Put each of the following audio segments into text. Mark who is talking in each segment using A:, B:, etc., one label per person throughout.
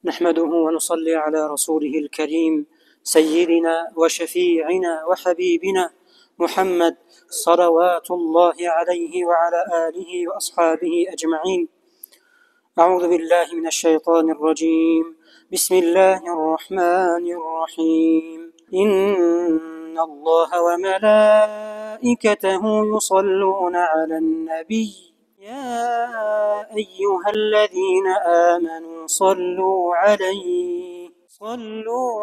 A: نحمده ونصلي على رسوله الكريم سيدنا وشفيعنا وحبيبنا محمد صلوات الله عليه وعلى آله وأصحابه أجمعين. أعوذ بالله من الشيطان الرجيم. بسم الله الرحمن الرحيم. إن الله وملائكته يصلون على النبي يا أيها الذين آمنوا صلوا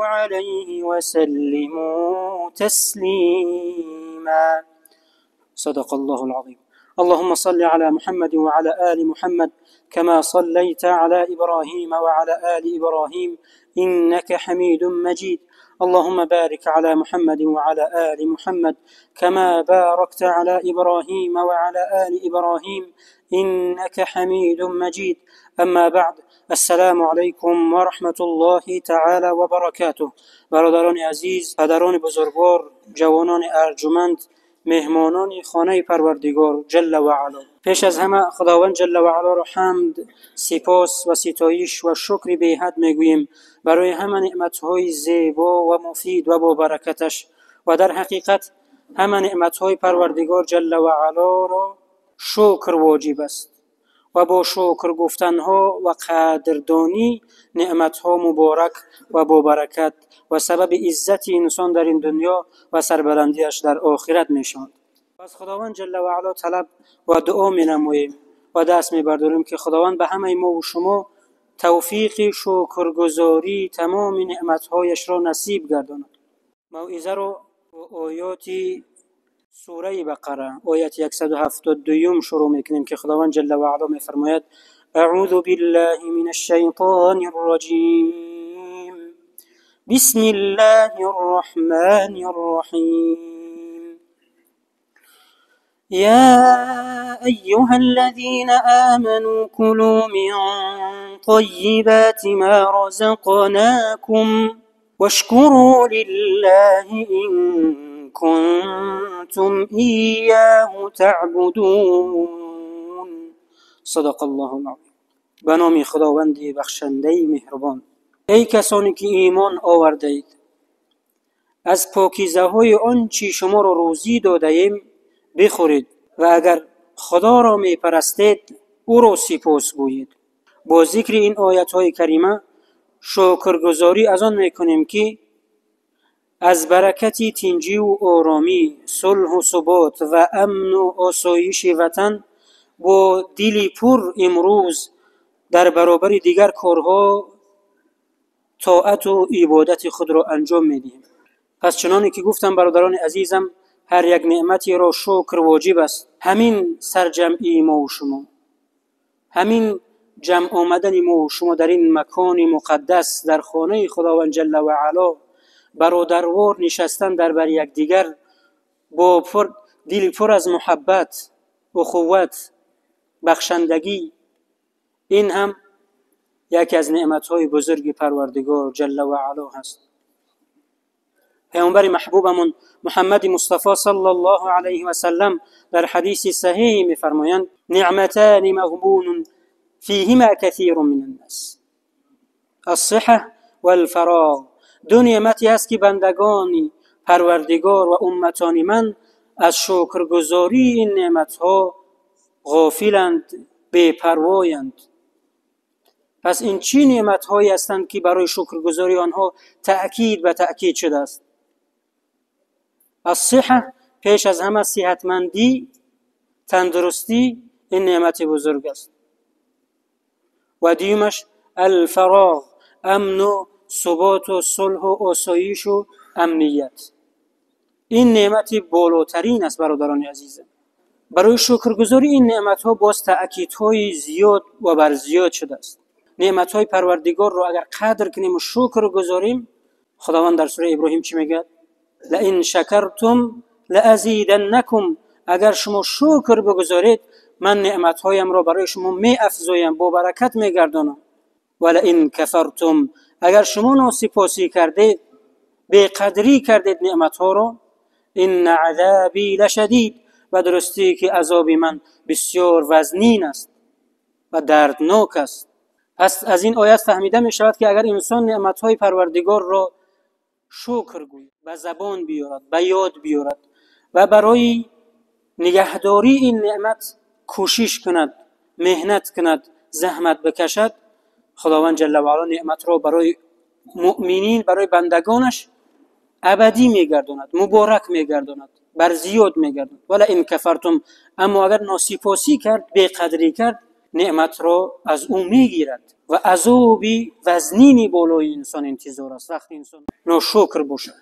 A: عليه وسلموا تسليما. صدق الله العظيم. اللهم صل على محمد وعلى آل محمد كما صليت على إبراهيم وعلى آل إبراهيم إنك حميد مجيد. اللهم بارك على محمد وعلى آل محمد كما باركت على إبراهيم وعلى آل إبراهيم إنك حميد مجيد. أما بعد، السلام علیکم و رحمة الله تعالی و برکاته. برادران عزیز، پدران بزرگوار، جوانان ارجمند، مهمانان خانه پروردگار جل و علا، پیش از همه خداوند جل و علا را حمد، سپاس و ستایش و شکر بی حد میگوییم برای همه نعمت‌های زیبا و مفید و با برکتش، و در حقیقت همه نعمت‌های پروردگار جل و علا را شکر واجب است و با شکر گفتنها و قدردانی نعمتها مبارک و با برکت و سبب عزت انسان در این دنیا و سربلندیش در آخرت می شوند. پس خداوند جل و علا طلب و دعا می نماییم و دست می برداریم که خداوند به همه ما و شما توفیق شکرگزاری تمام نعمتهایش را نصیب گرداند. موعظه را با آیات سوره بقره آیت 172 شروع میکنیم که خداوند جل و علا میفرماید: اعوذ بالله من الشیطان الرجیم، بسم الله الرحمن الرحیم. یا ایها الذین آمنوا كلوا من طیبات ما رزقناکم واشکروا لله إن كنتم إياه تعبدون. صدق الله العظیم. به نام خداوند بخشنده مهربان. ای کسانی که ایمان آورده اید، از پاکیزه های آن چی شما را روزی داده ایم بخورید و اگر خدا را می پرستید او را سپاس گویید. با ذکر این آیت های کریمه شکرگزاری از آن میکنیم که از برکت تنجی و آرامی، صلح و ثبات و امن و آسایش وطن با دل پر امروز در برابر دیگر کارها طاعت و عبادت خود را انجام میدهیم. پس چنانی که گفتم برادران عزیزم، هر یک نعمتی را شکر واجب است. همین سرجمعی ما و شما، همین جمع آمدن ما و شما در این مکان مقدس در خانه خداوند جل و علا، برادروار نشستن در بر یکدیگر با دل پر از محبت، اخوت، بخشندگی، این هم یکی از نعمت‌های بزرگ پروردگار جل و علا هست. پیامبر محبوبمون محمد مصطفی صلی الله علیه و سلم در حدیث صحیح می‌فرمایند: نعمتان مغبون فیهما کثیر من الناس، الصحة والفراغ. دو نعمتی هست که بندگان پروردگار و امتان من از شکرگزاری این نعمتها غافلند، بی‌پروایند. پس این چی نعمتهایی هستند که برای شکرگزاری آنها تأکید و تأکید شده است؟ الصحة، پیش از همه صحتمندی، تندرستی، این نعمت بزرگ است. و دیمش الفراغ، امن و ثبات و صلح و آسایش و امنیت. این نعمت بالاترین است برادران عزیزم. برای شکرگزاری این نعمت‌ها باز تأکیدهای زیاد و بر زیاد شده است. نعمت‌های پروردگار رو اگر قدر کنیم و شکر گذاریم، خداوند در سوره ابراهیم چی میگه؟ لئن شکرتم لازیدنکم. اگر شما شکر بگذارید من نعمت‌هایم را برای شما می افزایم، با برکت میگردانم. ولئن کفرتم، اگر شما ناسپاسی کردید، بی‌قدری کردید نعمت‌ها را، ان عذابی لشدید، و درستی که عذاب من بسیار وزنین است و دردناک است. Пас аз ин оят фаҳмида мешавад, ки агар инсон неъматҳои Парвардигорро шукр гӯяд, ба забон биёрад, ба ёд биёрад ва барои нигаҳдории ин неъмат кӯшиш кунад, меҳнат кунад, заҳмат бикашад, Худованд ҷалла ва ало неъматро барои муъминин, барои бандагонаш абадӣ мегардонад, муборак мегардонад, бар зиёд мегардонад. Вала ин кафартум, аммо агар носипосӣ кард, беқадрӣ кард, неъматро аз ӯ мегирад ва азоби вазнини болои инсон интизор аст вақте инсон ношукр бошад.